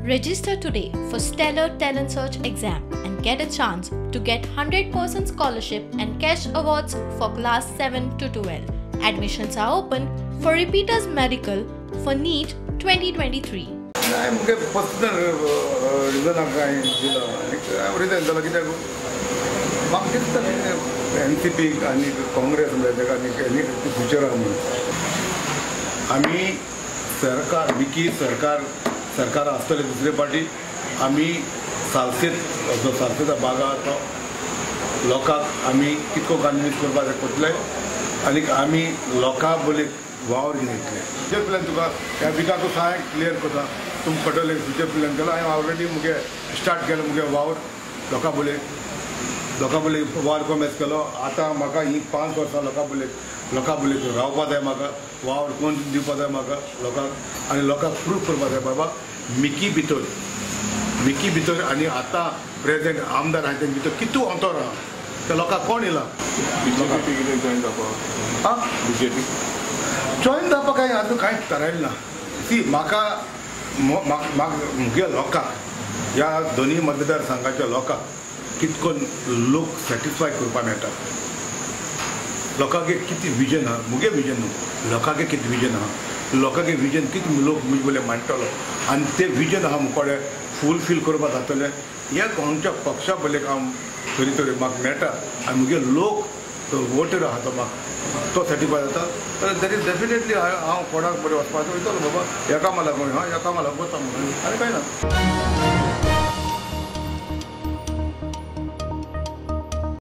Register today for Stellar Talent Search exam and get a chance to get 100% scholarship and cash awards for class 7 to 12. Admissions are open for repeaters medical for NEET 2023. हांवें मुगे personal रिजनाक हांवें दिला आनी हांव resign जालो कित्याक म्हाका दिसता एन सी पीक आनी काँग्रेस म्हणल्यार ताका आनी फ्युचर आहा म्हणून. आमी सरकार विकी सरकार सरकार आसतलें दुसरे पार्टी आमी सालसेत जो सालसेता बागा आहा तो लोकांक आमी कितको कन्विन्स करपाक जाय करतले आनी आमी लोकां बोले वावर घेवन येतले. फ्युचर प्लॅन तुका ह्या विकाक हांवें क्लियर करता तुमकां कळटलें फ्युचर प्लॅन केलो. हांवें ऑलरेडी मुगे स्टार्ट केलो मुगे वावर लोकां बोले लोकां बोले वावर कॉमेस केलो. आतां म्हाका ही 5 वर्सां लोकां बोले रावपा जाय म्हाका वावर कोण दिवपा जाय म्हाका लोकांक आनी लोकांक प्रूव करपा जाय बाबा मिकी भितर आनी आतां प्रेजेंट आमदार आहा तेंचे भितर कितू अंतर आहा ते लोकांक कोण येयला. बीजेपी कितें जॉयन जावपा? आं बीजेपी जॉयन जावपाक कांय आजून कांय थारायलें ना. ती म्हाका मुगे लोकांक ह्या दोनूय मतदारसंघाच्या लोकांक कितको लोक सॅटिस्फाय करपाक मेळटा, लोकांक कितें विजन आहा, मुगे विजन न्हू लोकांक कितें विजन आहा, लोकांक विजन कितें लोक मुजे वयल्यान मांडटलो आनी तें विजन आहा मुकोडे फुलफील करपाक जातलें. ह्या आमच्या पक्षा बलेक हांव तरी तरी म्हाका मेळटा आनी मुगे लोक तो वोटर आहा तो म्हाका तो सॅटिस्फाय जाता तर that is definitely हांव कोणाक बरें वचपाचो वयतलो बाबा ह्या कामा लागून हांव ह्या कामा लागून वता म्हणून आनी कांय ना.